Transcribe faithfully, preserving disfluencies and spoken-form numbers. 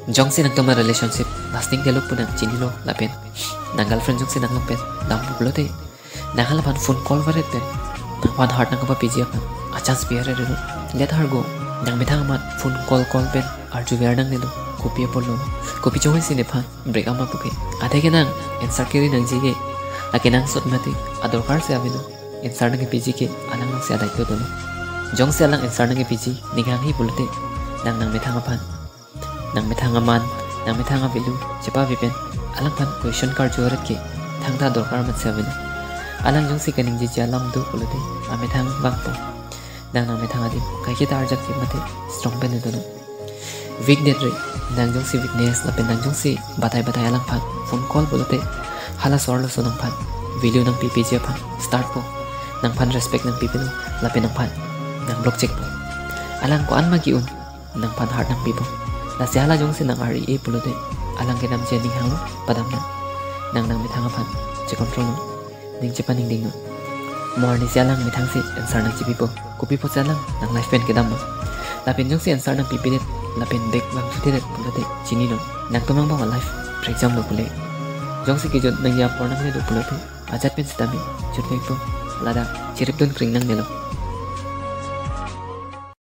Jongsi nangtum a-relationship lasting det lo pu nang chinilo lapen nang girlfriend jongsi nanglong pen dampo pulote, nang halaphan phone call varet pen nangphan heart nangkepapiji aphan a-chance pi-et lo. Let her go. Nang methang amat phone call call pen arju ver nangnelo. Kopi apotlo? Kopi chongsi nephan break up ma puke? Athe ke nang answer keri nangji ke. Lake nangsot mati, adorkar si avelo. Answer nangkepiji ke alang along si adaito dolo. Jongsi alang answer nangkepiji ning hanghe pulote, nang nang methang aphan, nang methang aman, nang methang a-value chepavi pen alangphan question karju varet ke thangta dorkar amat si avelo. Alang jongsi kaningjiji alam do pulote, amethang vangpo. Nang nang methang adim kaiketa arjap ke mate strong pen dolo. Weak det re, nang jongsi weakness lapen nang jongsi batai batai alangphan phone call pulote, hala sor laso nangphan value nangpipiji aphan startpo. Nangphan respect nangpipilo lapen nangphan nang block chekpo. Alang ko-an ma ki-un, nangphan heart nangpipo. Lasi hala jongsi nang ari-e pulote, alang kedamji aning hanglo, padam nang. Nang nang methang aphan checontrol non, ning chepaningding non. Mo arnisi alang methangsi answer nangchepipo. Kopi apotsi alang nang life pen kedam ma? Lapen jongsi answer nangpipedet lapen back vangthuthedet pulote, chininon, nangtum angbong a-life break jamlo pule. Jongsi kejut nangji apor nangle do pulote, ajat pen sitame jutmekpo. Ladak cheripdun kring nangnelo.